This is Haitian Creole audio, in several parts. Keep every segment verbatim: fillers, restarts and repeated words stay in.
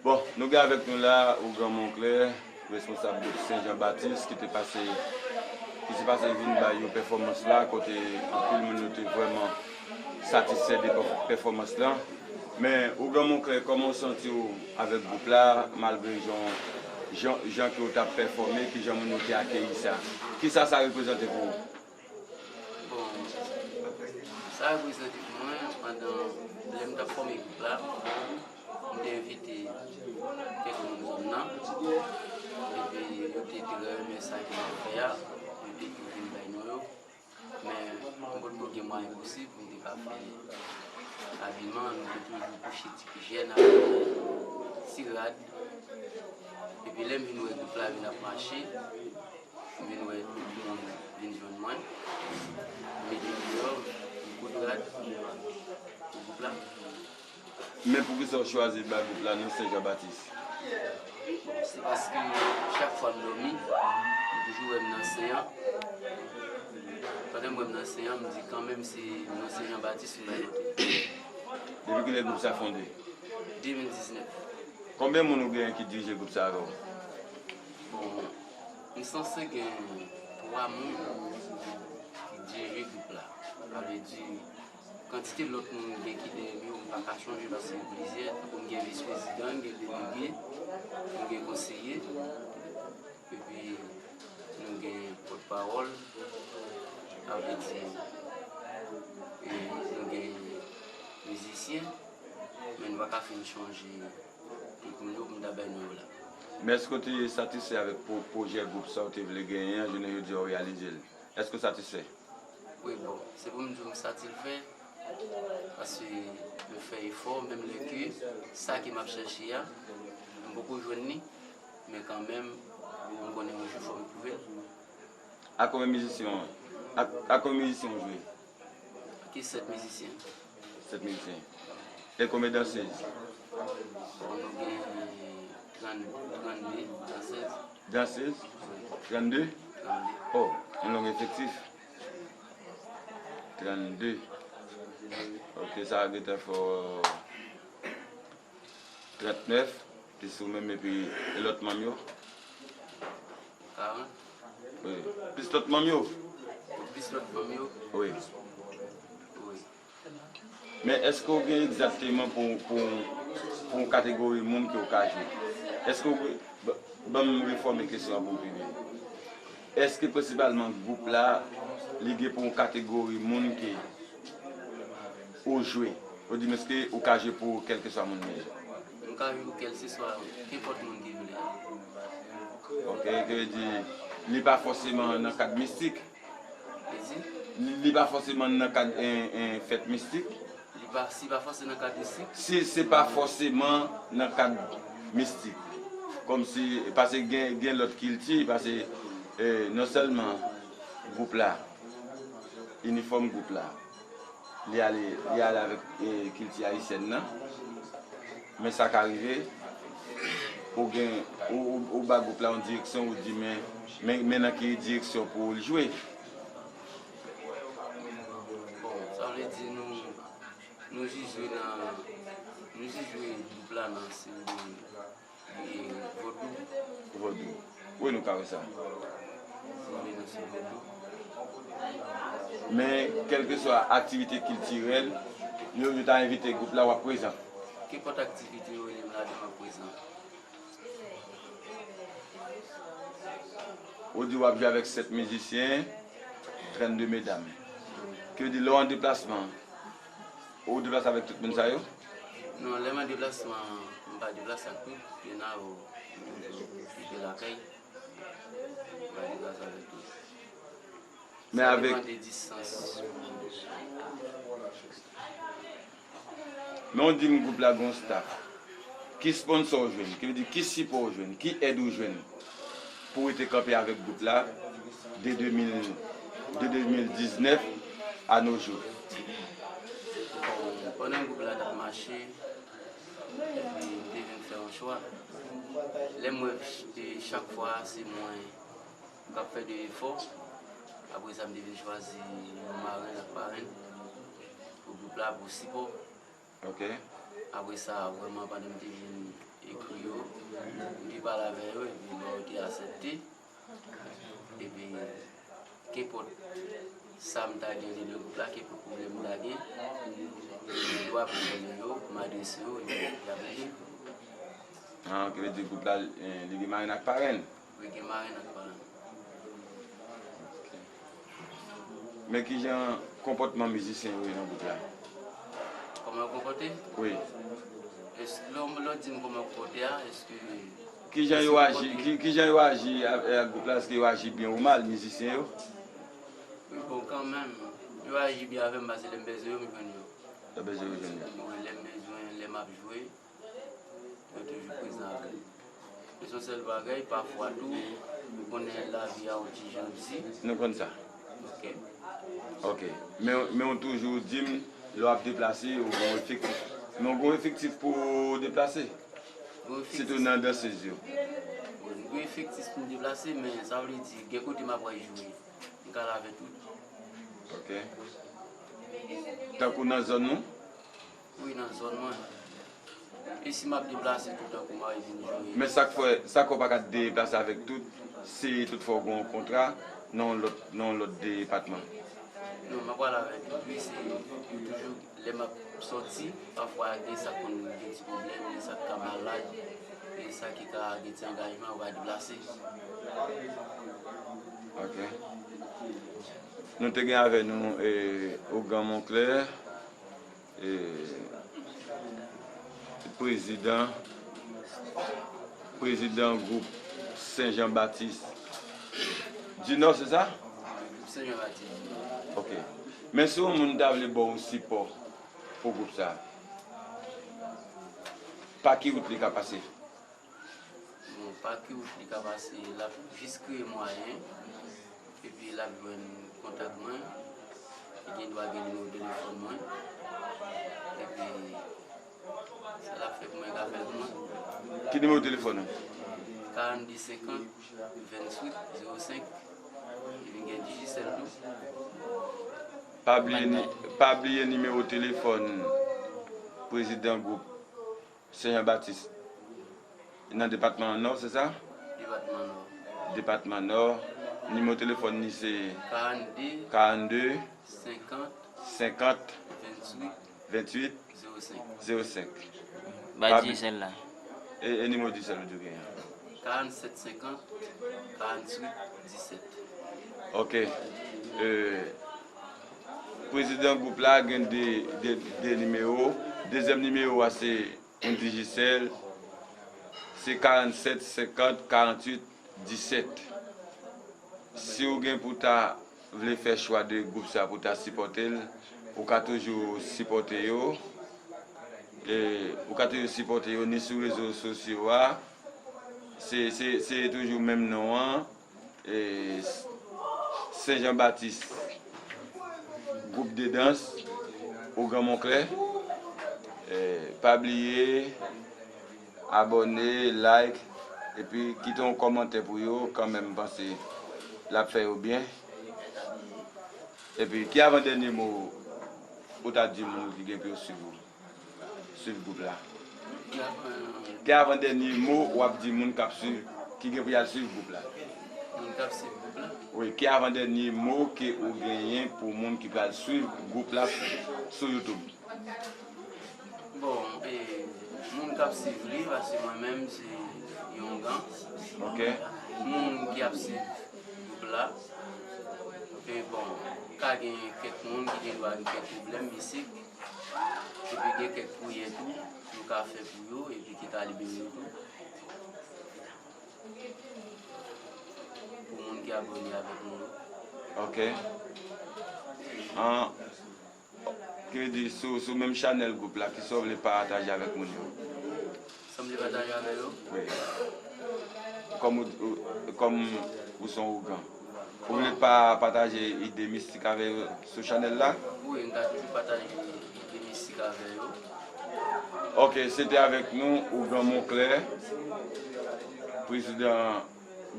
Bon, nou gen avèk nou la Ougan Monclair, responsab gwoup Sen Jan Batis, ki te pase, ki te pase vin bay yon pèfòmans la, kote anpil moun yo te vrèman satisfè de pèf-, pèfòmans lan. Men, Ougan Monclair, kòman w santi w avèk gwoup la, malgre jan, jan, jan ke w t ap pèfòme, ki jan moun yo te akeyi sa? Kisa sa reprezante pou ou? Bon, sa reprezante pou mwen, pandan lè m t ap fòme gwoup la, m te envite kèk moun zòn nan, epi yo te trè renmen sa ke m ap fè a, yo te tou vin bay non yo. Men, m potko gen mwayen posib pou m te ka fè abiman, nou te toujou kouche ti jèn avèk ti rad. Epi lè m vin wè gwoup la vin ap mache, m vin wè tout moun vin jwenn mwen. M mete deyò, m koud rad pou gwoup la. Men poukisa w chwazi ba gwoup la non Sen Jan Batis? Bon, se paske chak fwa m dòmi, m toujou wè m nan sen an. Pandan m wè m nan sen an, m di kanmenm se non Sen Jan Batis m bay mwen tou. Depi kilè gwoup sa fonde? De mil diznèf. Konbyen moun ou genyen ki dirije gwoup sa avè w? Bon, m sanse gen twa moun ki dirije gwoup la. Sa vle di, kantite lòt moun gen ki dèyè m yo, m pa ka chonje paske yo plizyè. Tankou m gen vis prezidan, m gen delege, m gen konseye, epi nou gen pòtpawòl, sa vle di, e nou gen mizisyen, men nou pa ka fin chonje tout moun yo pou m ta bay non yo la. Men èske w te satisfè avèk pwo-, pwojè gwoup sa w te vle genyen an, jounen jodi a w reyalize l? Èske w satisfè? Wi, bon, se pou m di w m satisfè, paske m fè efò, menm lè ke sa ke m ap chèche a, m poko jwenn li, men kanmenm, m konnen yon jou fò m twouve l. A konbyen mizisyen w, a, a konbyen mizisyen w jwe? Ki sèt mizisyen. Sèt mizisyen. E konbyen dansèz? Bon, nou gen trann, trannde dansèz. Dansèz? Trannde? Trannde. Oh, yon long efektif. Trannde. Ok, sa a gentan fè w trannèf, plis ou menm, epi e lòt manm yo? Karant. Wi. Plis lòt manm yo? Plis lòt manm yo? Wi. Wi. Men èske w gen egzakteman pou, pou, pou yon kategori moun ke w ka jwe? Èske w, ba-, ban m refòme kesyon an pou m pi byen. Èske prensipalman gwoup la, li gen pou yon kategori moun ke ou jwe? Ou di m èske ou ka jwe pou kèlkeswa moun li ye? M ka jwe pou kèlkeswa, kenpòt moun ki vle. Ok, ki vle di, li pa fòseman nan kad mistik. Vle di, Li, li pa fòseman nan kad en, en fèt mistik. li pa, si pa fòse nan kad mistik. Si se pa fòseman nan kad mistik. Kòmsi, paske gen, gen lòt kilti, paske, eh, non sèlman gwoup la, inifòm gwoup la, li ale, li ale avèk, eh, kilti ayisyèn nan, men sa ka rive, ou gen, ou, ou, ou ba gwoup la yon direksyon, ou di, men, men, men nan ki direksyon pou l jwe. Bon, sa vle di nou, nou jis jwe nan, nou jis jwe gwoup la nan, si w vle, e, vodou. Vodou. Wi, nou ka wè sa. Nou jwe nan se vodou. Men, kèlkeswa aktivite kiltirèl, yo, yo ta envite gwoup la, w ap prezan. Kenpòt aktivite yo rele m ladan, m ap prezan. Ou di w ap jwe avèk sèt mizisyen, trannde medam. Ki vle di, lè w an deplasman, ou deplase avèk tout moun sa yo? Non, lè m an deplasman, m pa deplase ak tout. Y en a yo ki toujou rete lakay. M pa deplase avèk tout. Men Sa avèk depann de distans. Men w di m gwoup la gen yon staff. Ki sponsò w jwenn? Ki vle di ki sipò w jwenn? Ki èd ou jwenn pou w rete kanpe avèk gwoup la de de mil, de de mil diznèf à nos jours? Bon, pandan gwoup la t ap mache, epi m te vin fè yon chwa. Lè m wè, e, chak fwa se mwen k ap fè de efò, apre sa m te vin chwazi yon marenn ak parenn pou gwoup la, pou sipò. Ok. Apre sa, vrèman, pandan m te vin, e, Pou yo, m te pale avè yo, epi bon, yo te aksepte. Epi, kenpòt sa m ta gen anndan gwoup la, kenpòt pwoblèm m ta gen, m gen dwa pou m rele yo, pou m adrese yo, epi y ap ede m. Ah, ki vle di gwoup la, eh, li gen marenn ak parenn? Wi, gen marenn ak parenn. Ok. Men kijan konpòtman mizisyen yo ye nan gwoup la? Kòman yo konpòte? Wi. Es-, lè w, lè w di m kòman yo konpòte a, èske Kijan yo aji, ki, kijan yo aji a-, ak gwoup la? Èske yo aji byen ou mal, mizisyen yo? Wi, bon, kanmenm, yo aji byen avè m, paske lè m bezwen yo, m jwenn yo. Lè w bezwen yo, jwenn yo. Wi, lè m bezwen, lè m ap jwe, yo toujou prezan avè m. Men se yon sèl bagay, pafwa tou, ou konnen lavi a yon ti jan di. Nou konn sa. Ok. Ok. Men, men w toujou di m, lè w ap deplase, ou gen yon efektif. Men w gen yon efektif pou w deplase? Gen yon efektif. Sitou nan dansez yo. Bon, gen efektif pou m deplase, men sa vle di, gen kote m ap pral jwe. M ka lave tout. Ok. Tankou nan zòn nou? Wi, nan zòn mwen. E si m ap deplase tou tankou m a vin jwe? Men sa k fè, sa k fè w pa ka deplase avèk tout, si toutfwa w gen yon kontra nan yon lòt, nan yon lòt depatman? Non, m ap pale avèk tout, wi, se yo toujou, lè m ap sòti, pafwa gen sa k konn gen ti pwoblèm, gen sa k ka malad, gen sa ki ka gen ti angajman, yo ka deplase. Ok. Nou te gen avè nou, eh, Ougan Moncler, eh, prezidan, prezidan gwoup Sen Jan Batis di Nò, se sa? Sen Jan Batis. Ok. Men si yon moun ta vle ba w sipò pou gwoup sa, pa ki wout li ka pase? Bon, pa ki wout li ka pase, l ap jis kreye mwayen, epi l ap jwenn kontak mwen, li gen dwa gen nimewo telefòn mwen, epi sa l ap fè pou mwen, li ka fè l pou mwen. Ki nimewo telefòn ou? Karannde senkant venntuit zewo senk, epi gen Digicel tou. Pa bliye ni-, pa bliye nimewo telefòn prezidan gwoup Sen Jan Batis. Nan depatman Nò, se sa? Depatman Nò. Depatman Nò. Nimewo telefòn li se karannde, karannde, senkant, senkant, venntuit, venntuit, zewo senk. Zewo senk. Ba Digicel la. E, e nimewo Digicel ou di w genyen? Karannsèt senkant, karantuit disèt. Ok. Euh, prezidan gwoup la gen de, de, de nimewo. Dezyèm nimewo a se yon Digicel, se karannsèt senkant karantuit disèt. Si w gen pou ta vle fè chwa de gwoup sa pou ta sipòte l, ou ka toujou sipòte yo. E, ou ka toujou sipòte yo ni sou rezo sosyo a. Se, se, se toujou menm non an. E, Sen Jan Batis, gwoup de dans, Ougan Moncler. E, pa bliye abòne, like, epi kite yon kòmantè pou yo kanmenm, m panse l ap fè yo byen. Epi, ki avandènye mo ou ta di moun ki gen pou yo swiv ou? Swiv gwoup la. Ki avandènye mo w ap di moun k ap swiv, ki gen pou y al swiv gwoup la? Moun k ap swiv gwoup la? Wi, ki avandènye mo ke ou genyen pou moun ki pral swiv gwoup la sou YouTube? Bon, e, moun k ap swiv li, paske mwen menm se yon ougan. Ok. Moun ki ap swiv gwoup la, e bon, ka gen kèk moun ki gen dwa gen kèk pwoblèm mistik, epi gen kèk priyè tou nou ka fè pou yo, epi ki ka libere yo tou. Pou moun ki abòne avèk nou yo. Ok. An, ki vle di, sou, sou menm chanèl gwoup la, kisa w vle pataje avèk moun yo? Sa m vle pataje avè yo? Wi. Kòm ou, ou, kòm ou se yon ougan. Ou vle pa pataje ide mistik avè yo sou chanèl la? Wi, m ka toujou pataje ide mistik avè yo. Ok, se te avèk nou, Ougan Moncler, prezidan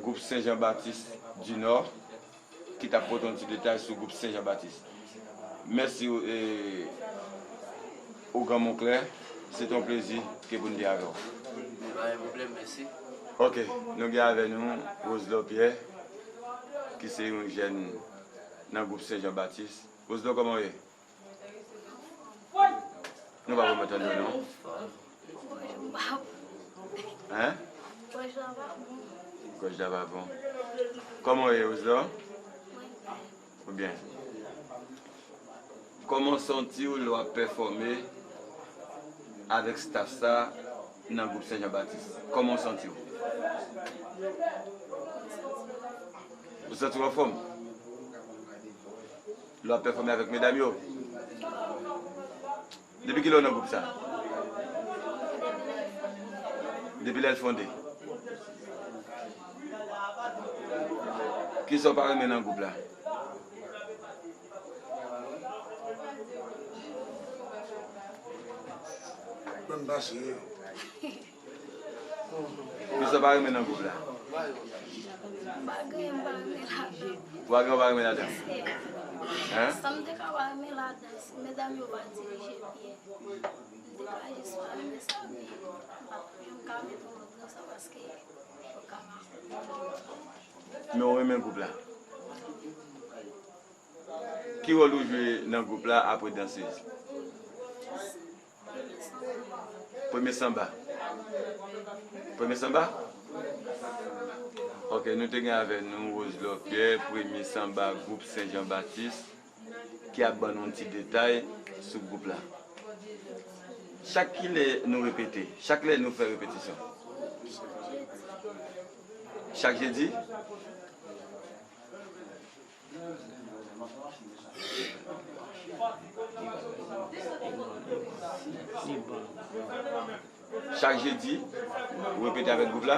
gwoup Sen Jan Batis di Nò, ki t ap pote yon ti detay sou gwoup Sen Jan Batis. Mèsi, e, Ougan Moncler, se te yon plezi ke pou n te avè w. Pa gen pwoblèm, mèsi. Ok, nou gen avè nou Roselot Pierre, ki se yon jèn nan gwoup Sen Jan Batis. Roselot, kòman w ye? Nou pa vrèman tande w, non. Hein? Gòj la pa bon. Gòj la pa bon. Kòman w ye, Roselot? Ou byen? Kòman w santi w lè w ap pèfòme avèk staff sa nan gwoup Sen Jan Batis? Kòman w santi w? Ou santi w anfòm? Lè w ap pèfòme avèk medam yo? Depi kilè w nan gwoup sa? Depi lè l fonde. Kisa w pa renmen nan gwoup la? Ban m pase. Kisa w pa renmen nan gwoup la? Pa gen, m pa renmen ladan. Ou pa gen, ou pa renmen ladan? Hein? Sa m te ka pa renmen ladan, si medam yo pa dirije byen, m te ka jis pa renmen sa, men m pa t janm ka met yon lòt nan sa paske yo ka mal. Men w renmen gwoup la? Ki wòl ou jwe nan gwoup la apre dansez? Premye sanba. Premye sanba? Ok, nou te gen avè nou Roselot Pierre, premye sanba gwoup Sen Jan Batis, ki ap ban nou yon ti detay sou gwoup la. Chak kilè nou repete? Chak lè nou fè repetisyon? Chak jedi? Chak jedi, ou repete avèk gwoup la?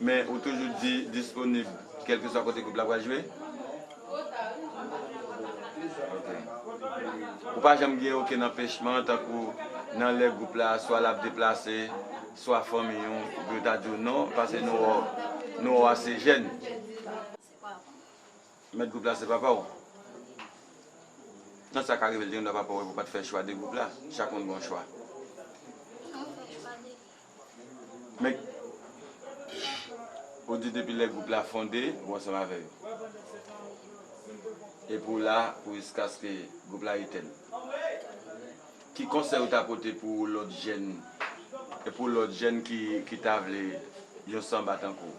Men ou toujou di, disponib kèlkeswa kote gwoup la pral jwe? Ok. Ou pa janm gen okenn anpèchman, tankou nan lè gwoup la, swa l ap deplase, swa fanmi w, pou yo ta di w non, paske nou wè w, nou wè w ase jèn. Mèt gwoup la se papa w. Nan sa ka rive, l te gen dwa papa w, epi w pa t fè chwa de gwoup la. Chak moun gen yon chwa. Men, ou di depi lè gwoup la fonde, ou ansanm avè yo. Epi w la pou jiskaske gwoup la etèn. Ki konsèy ou ta pote pou lòt jèn, e pou lòt jèn ki, ki ta vle yon sanba tankou w?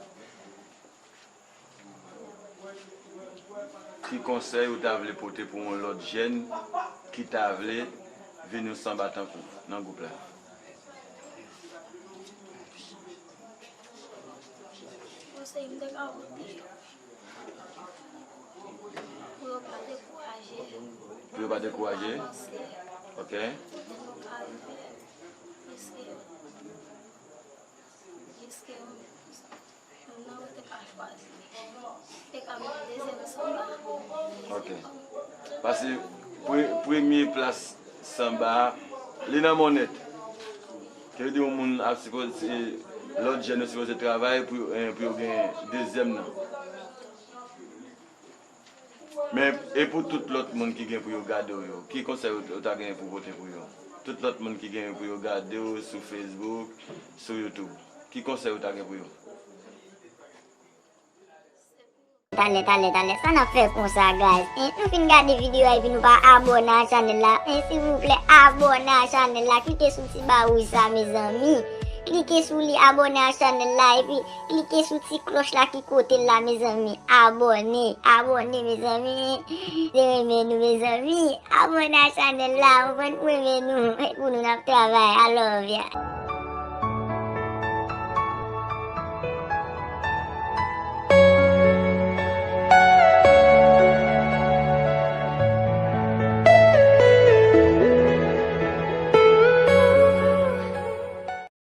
Ki konsèy ou ta vle pote pou yon lòt jèn ki ta vle vin yon sanba tankou w nan gwoup la? Konsèy m te ka pote yo, pou yo pa dekouraje. Pou yo pa dekouraje? Avanse. Ok. Pou yo pa rive. Jiske, jiske yon Nan ou te ka chwazi. Te ka mete dezyèm sanba. Ok. Paske pre-, premye plas sanba a, li nan men w nèt. Sa vle di yon moun ap sipoze, lòt jèn yo sipoze travay pou, eh, pou yo gen dezyèm nan. Men, e pou tout lòt moun ki gen pou yo gade w yo, ki konsèy ou, ou ta genyen pou pote pou yo? Tout lòt moun ki genyen pou yo gade w sou Facebook, sou YouTube, ki konsèy ou ta gen pou yo? Talè, talè, talè, sa n ap fè konsa, guys? Hein? Nou fin gade videyo a epi nou pa abòne a chanèl la. Hein, silvouplè, abòne a chanèl la. Klike sou ti ba wouj sa, mezanmi. Klike sou li, abòne a chanèl la, epi klike sou ti klòch la ki kote l la, mezanmi. Abòne, abòne, mezanmi. Se renmen nou, mezanmi. Abòne a chanèl la, ou konprann, pou renmen nou. Pou nou n ap travay. I love ya.